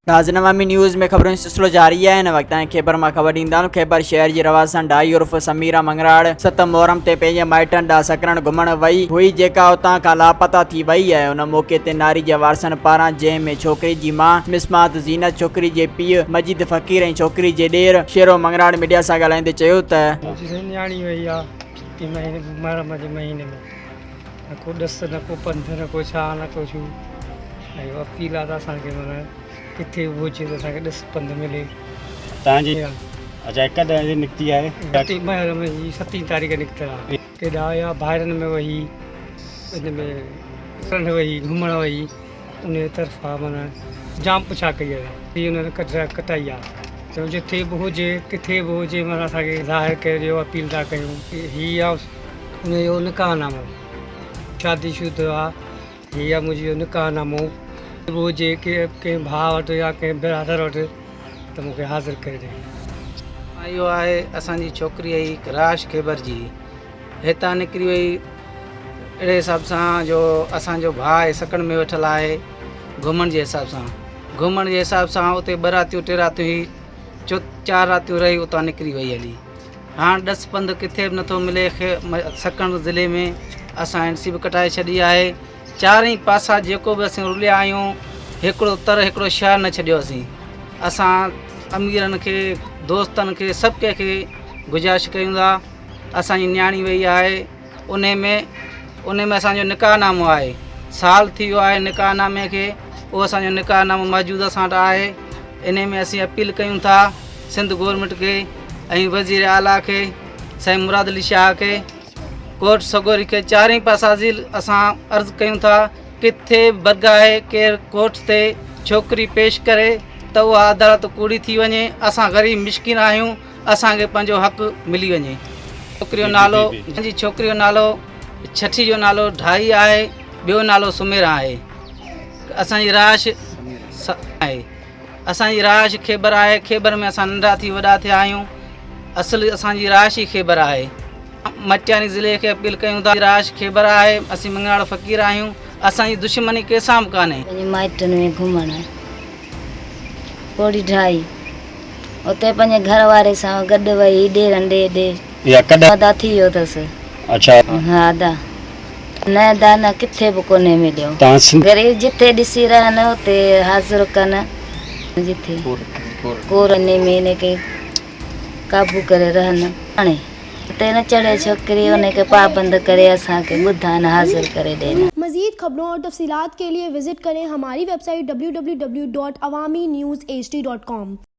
ناظرين عوامي نيوز ۾ خبرن جو سلسلو جاري آهي هن وقت تائين خيبر مان خبر ڏيندا آهيون خيبر شهر جي رهواسڻ ڍائي عرف سميرا مڱراڙ ست محرم تي پنهنجي مائٽن ڏانهن سڪرنڊ گهمڻ وئي هئي جيڪا اتان کان لاپتا ٿي وئي آهي ان موقعي تي ناري جي وارثن پاران جنهن ۾ ڇوڪري جي ماء مسمات زينت ڇوڪري جي پيء مجيد فقير ۽ ڇوڪري جي ڏير شيرو مڱراڙ ميڊيا سان ڳالهائيندي چيو ته. منهنجي سائين نياڻي وئي آ ستين مهيني محرم جي مهيني ۾ نه ڪو ڏس نه ڪو پنڌ نه ڪو ڇا نه ڪو ڇو ۽ اپيل آ ته اسان کي معنيٰ ڪٿي به هجي ته اسان کي ڏس پنڌ ملي. تان جي اچا ڪڏهن جي نڪتي آهي؟ ستين محرم جي ستين تاريخ نڪتل آ. ڪيڏا آيا ڀائرن ۾ وهي ان ۾ سنڍ وهي گهمڻ وهي ان طرفا معنيٰ جام پڇا ڪئي آهي هي انهن ڪٽائي آ چيو جٿي به هجي ڪٿي به هجي معنيٰ اسان کي ظاهر ڪري ڏيو اپيل ٿا ڪيون هي آ ان جو نڪاح نامو شادي شده آ هي آ منهنجو نڪاح نامو به هجي ڪنهن ڀاء وٽ يا ڪنهن برادر وٽ ته مون کي حاضر ڪري ڏي. اهو آهي اسان جي ڇوڪري هئي راش خيبر جي هتان نڪري وئي اهڙي حساب سان جو اسان جو ڀاء آهي سڪڻ ۾ ويٺل آهي گهمڻ جي حساب سان گهمڻ جي حساب سان اتي ٻه راتيون ٽي راتيون هي چو چار راتيون رهي اتان نڪري وئي هلي هاڻ ڏس پنڌ ڪٿي به نٿو ملي سڪڻ ضلعي ۾ اسان اين سي به ڪٽائي ڇڏي آهي چارئي پاسا جيڪو به اسين رليا آهيون هڪڙو تر هڪڙو شهر نه ڇڏيو اسين اسان اميرن کي دوستن کي سڀ ڪنهن کي گذارش ڪيون ٿا اسان جي نياڻي وئي آهي انهي ۾ انهي ۾ اسان جو نڪاح نامو آهي سال ٿي ويو آهي نڪاح نامي کي اهو اسان جو نڪاح نامو موجود اسان وٽ آهي انهي ۾ اسين اپيل ڪيون ٿا سنڌ گورنمينٽ کي ۽ وزير اعليٰ کي سائين مراد علي شاهه کي ڪورٽ سڳوري کي چارئي پاسا اسان عرض ڪيون ٿا ڪٿي به برگاهي ڪير ڪورٽ تي ڇوڪري پيش ڪري ته اها عدالت ڪوڙي ٿي وڃي اسان غريب مشڪين آهيون اسان کي پنهنجو حق ملي وڃي. ڇوڪري جو نالو جي ڇوڪري جو نالو ڇٺي جو نالو ڍائي آهي ٻيو نالو سميرا آهي اسان جي رهائش آهي اسان جي رهائش خيبر آهي خيبر ۾ اسان ننڍا ٿي وڏا ٿيا آهيون اصل اسان جي رهائش ئي خيبر آهي مٽياري ضلعي کي اپيل ڪيون ٿا رهائش خيبر آهي اسين مڱڻهار فقير آهيون اسان جي دشمني ڪنهن سان به ڪانهي. پنهنجي مائٽن ۾ گهمڻ پوڙهي ڍائي اتي پنهنجي گهر واري سان گڏ وئي ڏيرن ڏي ڏي. اها ڪڏهن. ادا ٿي ويو اٿس. اڇا. ها ادا. نه ادا نه ڪٿي به ڪونهي مليو. تان سنڌ. غريب جٿي ڏسي رهن اتي حاضر ڪن جٿي ڪور انهي ۾ انهي کي قابو ڪري رهن هاڻي اتي نه چڙهي ڇوڪري انهي کي پابند ڪري اسان کي ٻڌائن حاضر ڪري ڏين. مزيد خبرون اور تفصيلات کے لئے وزٽ کریں ہماری ویب سائٹ www.awamiNewsHD.com.